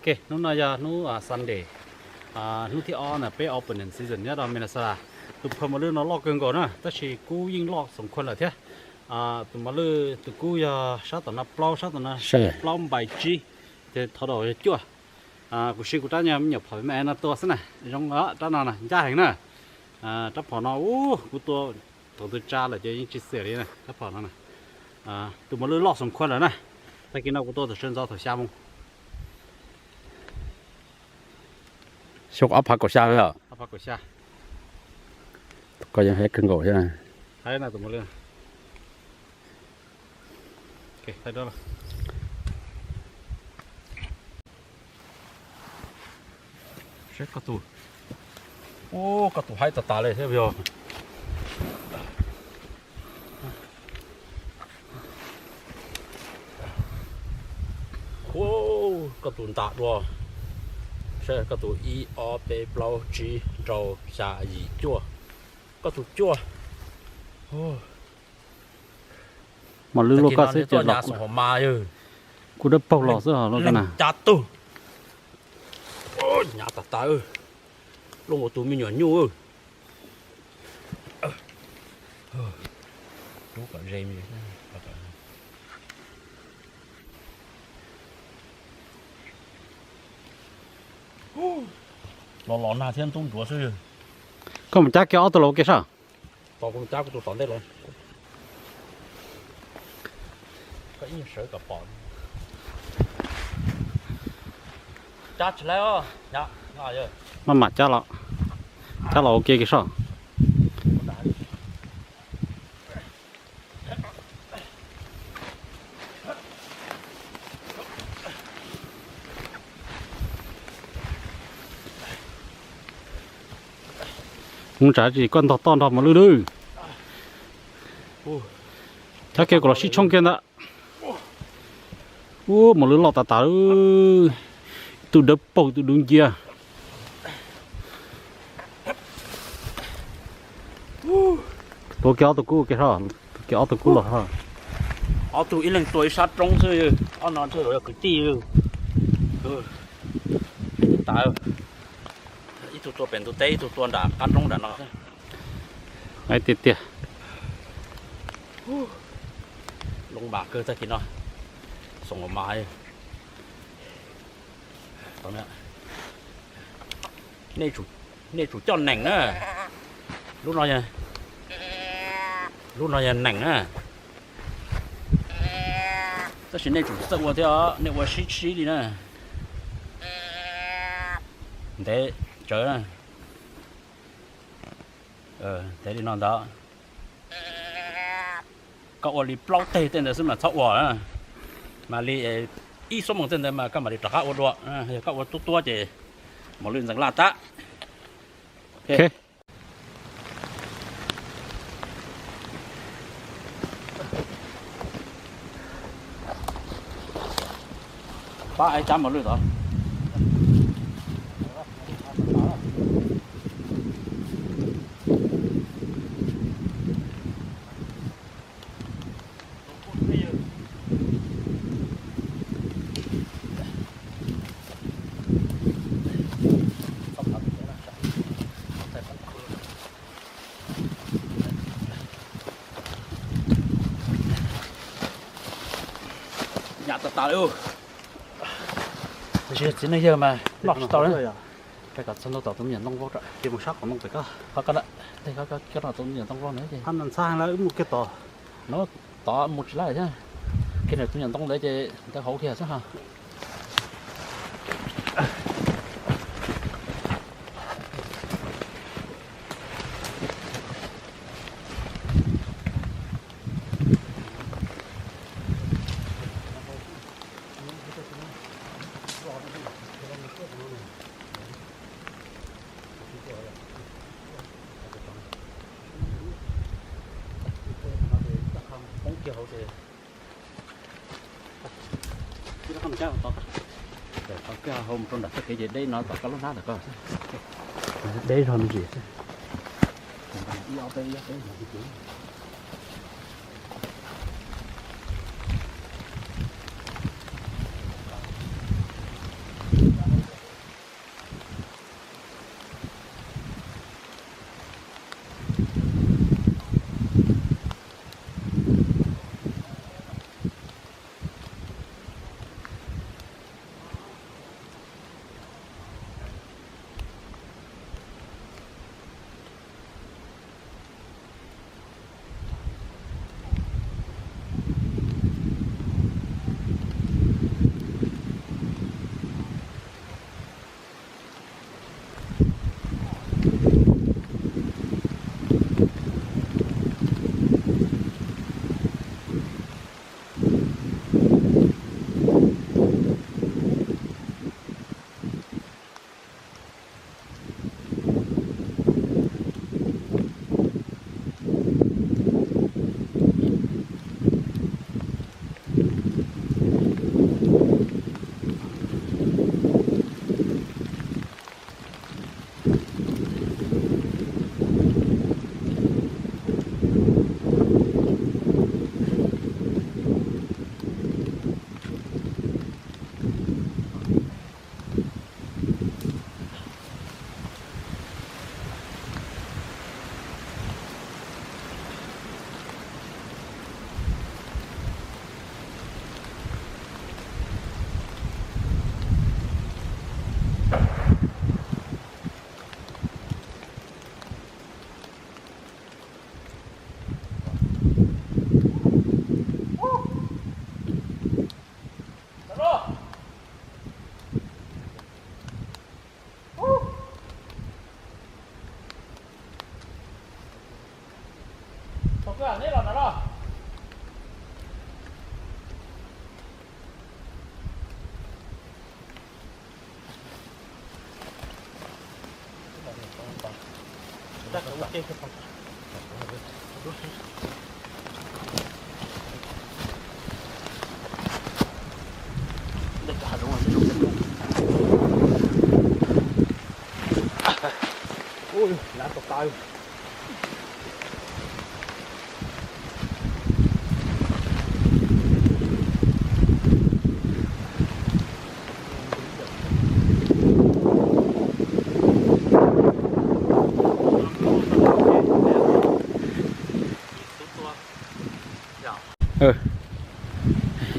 Ok, hnub no yog hnub Sunday, hnub thib ob ntawm peb opening season nyob rau Minnesota. Tus phaj mos lwj no loj kawg nkaus na, tab sis kub yeej loj xoom khuav lawm thiab. Tus mos lwj tus kub yog sab tom no plaub, sab tom no plaub npaim tsib, ces thov daum yog cuaj. Kuv siv kuv rab nyuag me nyuam phom me no tua xwb na, zoo rab no na ncaj heev na. Rab phom no kuv tua thaum twg tsa lawm ces yeej tsis xiam li na, rab phom no na. Tus mos lwj loj xoom khuav lawm na. Tag kis no kuv tua thaum sawv ntxov thaum xya moo. Xyoo ob phav kaum xya, ob phav kaum xya. Koj yeej heev kawg nkaus thiab. Saib koj tus, koj tus haib tas tas li thiab yog. Koj tus ntam dua, saib koj tus ib ob peb plaub tsib rau xya yim cuaj, koj tus cuaj. Mos lwj luaj koj xwb ces los kuj dawb paug los xwb los koj na. Cas tug, nyav tas tas, luaj ua tus me nyuam nyuj. Los los nag thiab ntub ntsuav xwb. Koj mus cab kiag ob tug los ua ke soj. Tos kuv mus cab kuv tus tom ntej los. Koj ib nyuag sawv kom pom. Cab tsis laib os. Maj mam cab los, cab los ua ke kiag soj. Mus tsam tsis koj ntog toj nrog mos lwj lawm. Cab kiag kuv los sib tshoob kiag ntawd. Ub, mos lwj loj tas tas, tus dawb paug tus dub ncia. Tua kiag ob tug kub, tua kiag ob tug kub los. Ob tug ib leeg tua ib sab roob xwb, ob no ntshe yog kwv tij. Tas, ib tug tua pem ntug teb, ib tug tua nram qab roob nram no. Tiag tiag. Loo npam kawg tag kis no, xoom mas. Nej tsum coj nees na. Lub no, lub no yog nees na. Tab sis nej tsum txawj ua thiab, nej ua sib sib li na. Ntev tsawv na. Ntev li no ntag. Koj ua li plaub teg tej ntawd xwb mas txhob ua. Mam li ib xuab moos tej ntawd mas koj mam li rov qab ua dua. Yog koj ua tuab tuab ces mos lwj ntxeev laj tag. Pab ib cab mos lwj tod. Nyam tas tas li. Tab sis txiv neej yawg mas noj tsis tau li. Koj kom txog ntua tom tus me nyuam ntoo vau, ces mus sab qhov ntoo pem koj. Qhov koj, koj noj tus me nyuam ntoo vau na ces. Qhov no ntxhab heev lawm, wb mus kiag tod. No tod mus tsis laib thiab. Kiag tus me nyuam ntoo ntawd ces ntawd hauv kiag xwb ha. Poob kiag hauv ces, koj hau mus rau nram txoj kev ces deb no tom koj lub hnab ntawm koj. Deb zog me ntsis xwb. Ib ob peb ib ob peb.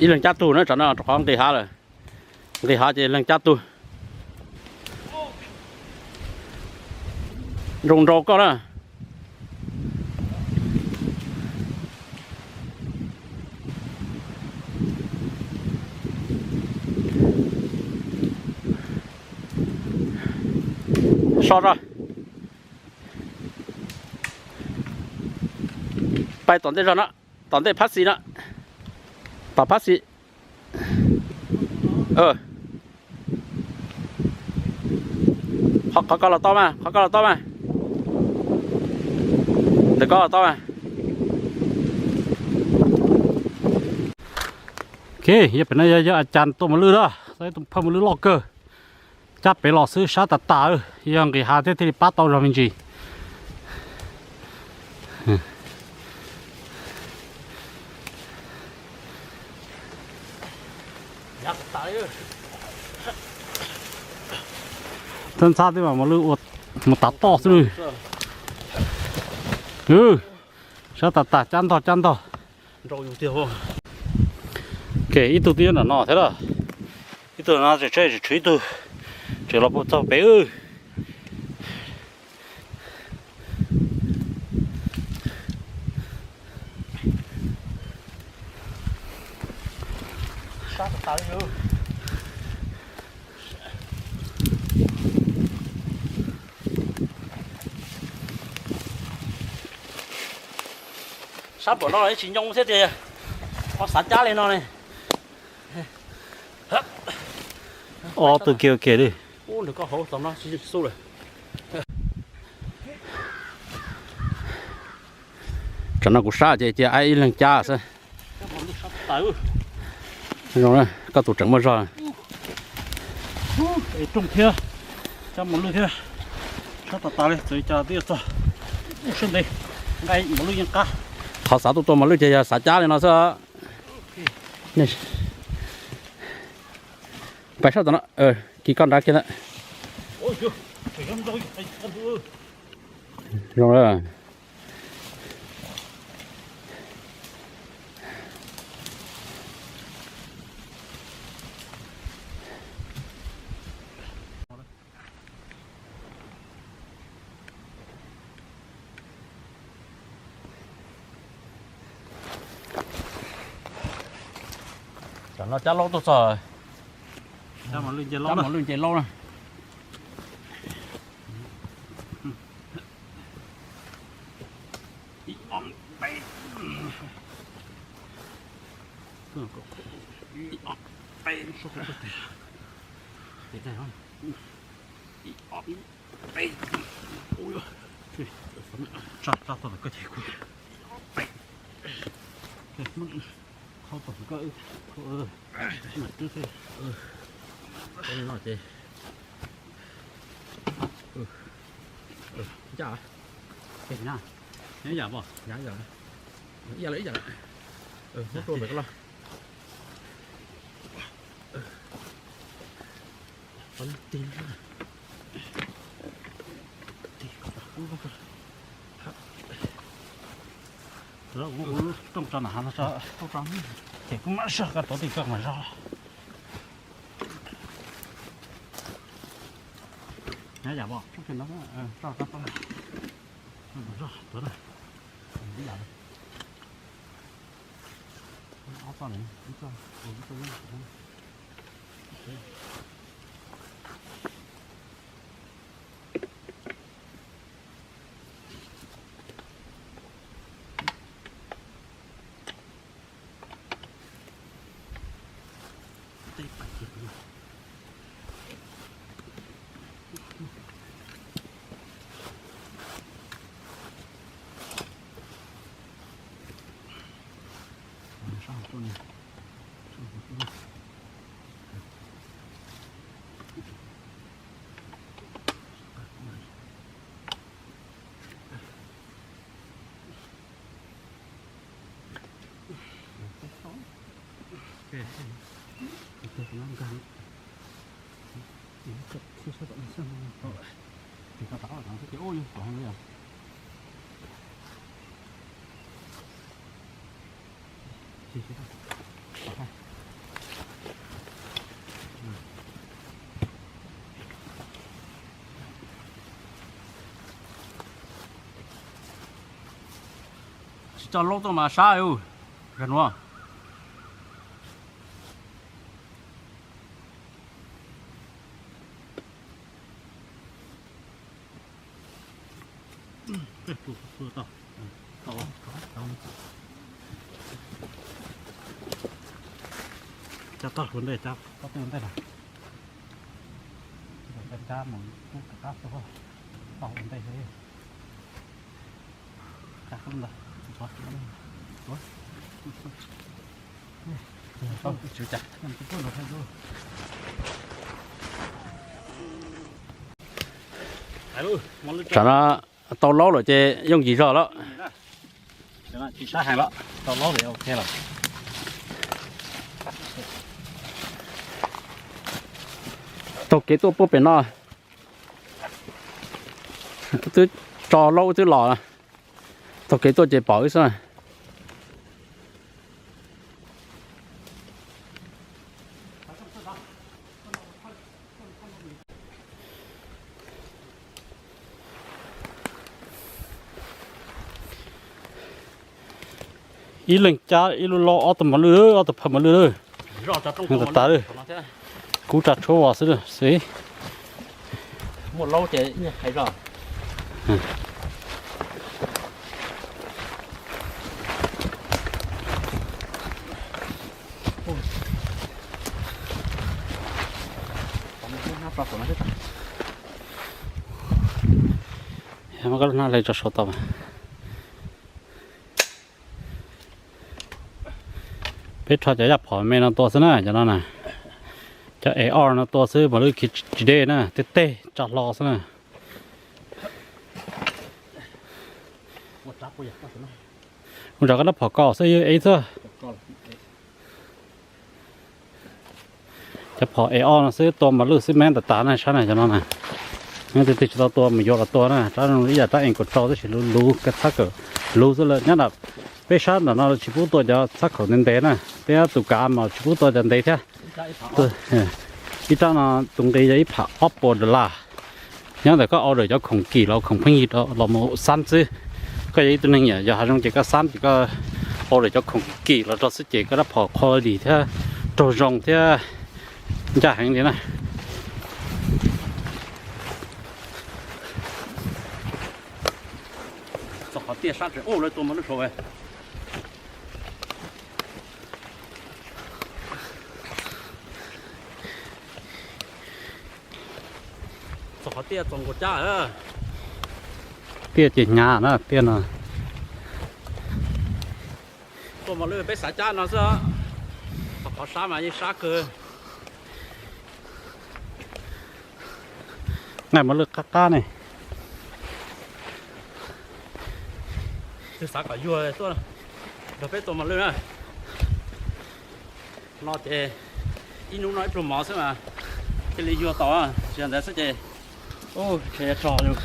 Ib leeg cab tug na, tsam no rau qhov nqis hav lawm. Nqis hav ces leeg cab tug. Zoo nraus koj na. So tso. Pais tom ntej zog no, tom ntej phab xis no, tom phab xis. Qhov ko los tau mas, qhov ko los tau mas. Ntawm ko los tau mas. Ok, yog pem no yog, yog a cas tuaj mos lwj na, tus phaj mos lwj loj kawg. Cab pem los xwb sab tas tas, yog nqis hav thiab thiaj li pab tau zog me ntsis. Thab ntxhab tej mas mos lwj ua mus tav toj xwb. Sab tas tas, cab ntog cab ntog. Ok, ib tug twb nyob nram no thiab lawm. Ib tug no tseem tshuav ib tug, tseem los puag txog pem. Sab npaum no tsis nyoo thiab tiag, ho xav cab li no ne. Ob tug kiag kiag li. Tsam no kuv sab ces cia aib ib leeg cab xwb. Zoo, koj tus tseem muaj zog. Rooj thiab, cab mos lwj thiab, sab tas tas li, txawm cas twb yuav txog. Ub, sab ntev, nqaij mos lwj yeej qab. Qhov xav tuaj tua mos lwj ces yog xav cab li no xwb. Pais sab tom no, kis koj nrad kiag ntawd. Zoo lawm. Tam no cab laub tuaj txog. Cab mos lwj nce laub na. Tsa tsa tau koj ces kuv qhau tom koj, mas twb no ces ncaj, ib yam pom, ib yam lawm, ib yam lawm, muab rau pem ko los. Rooj tso na, rooj tso, ces kuv mam zog koj tuav tim koj mam zog. Nyob yam pom, zog tuav na, ib yam. Ob txoj, ib txoj, ib txoj. Tsis tso laub tuaj mas sab ub, zag nuav. Coj toj hauv ntej, coj toj ntej na. Coj mus kub kab tau ua ntej. Tsam no tau laub lawm ces yooj yim zog lawm. Taug kev tuaj puag pem no, twb tso laub twb los, taug kev tuaj ces pom wb xwb. Ib leeg cab ib lub laub ob tug mos lwj, ob tug phaw mos lwj lawm. Tas tas lawm. Kub tsa tshuab vos xwb xwb. Muab koj lub hnab hle tso sau tau mas. Peb rho cov yaj phom me no tua xwb na, cov no na. Cov A R no tua xwb, mos lwj khiav tsis deb na, tej teg tsa hlo xwb na. Ua tsam koj rab phom kaus xwb, yog ev xwb. Cov phom A R no xwb, tua mos lwj xwb me tas tas na, sab na cov no na. Nyob twg twg tsis tau tua mus yuav los tua na, rab no ib yam rab ees kaum rau tab sis luv luv, koj txhab khaum luv xwb lawm. Nyob nram peb sab ntawm no tsis pub tua cov txhab khaum ntev ntev na, peb tus kav mas tsis pub tua cov ntev thiab. Ib rab no tus nqi yog ib phav ob puas dollar. Nyob ntawm koj order cov khoom kim los khoom pheej yig los mus xab xwb. Koj yog ib tug neeg yog hav zoov ces koj xab ces koj order cov khoom kim los rau xwb ces koj rab phom quality thiab raug zoo thiab ncaj heev li na. Txog qhov tiaj sab tseem ua lawv tua mos lwj saud. Txog qhov tiaj txaus nkaus cab. Tiaj ces hnyav na tiaj no. Tua mos lwj peb xav cab no xwb. Txog qhov sab mas yeej sab kawg. Nqaij mos lwj qab qab ne. Twb xav kom yuag tuaj nrog peb tua mos lwj na. No ces ib hnub no ib pluag mov xwb mas thiaj li yuag tau, tsis yog ntawd xwb ces, u, yuav tso, yuav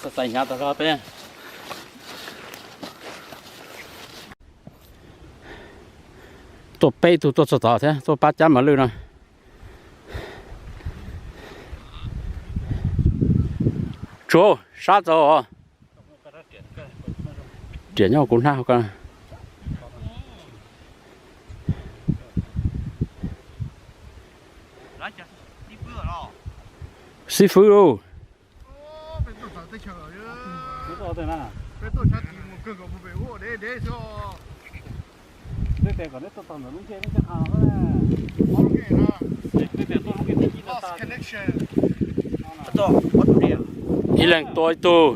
xav xav hnyav tau zog peb. Tuaj peb tug tuaj txog tod thiab tuaj pab cab mos lwj no. Tsuav sab txaus os. Riam nyob kuv hnab hauv ko. Xib fwb lauj. Ib leeg tua ib tug.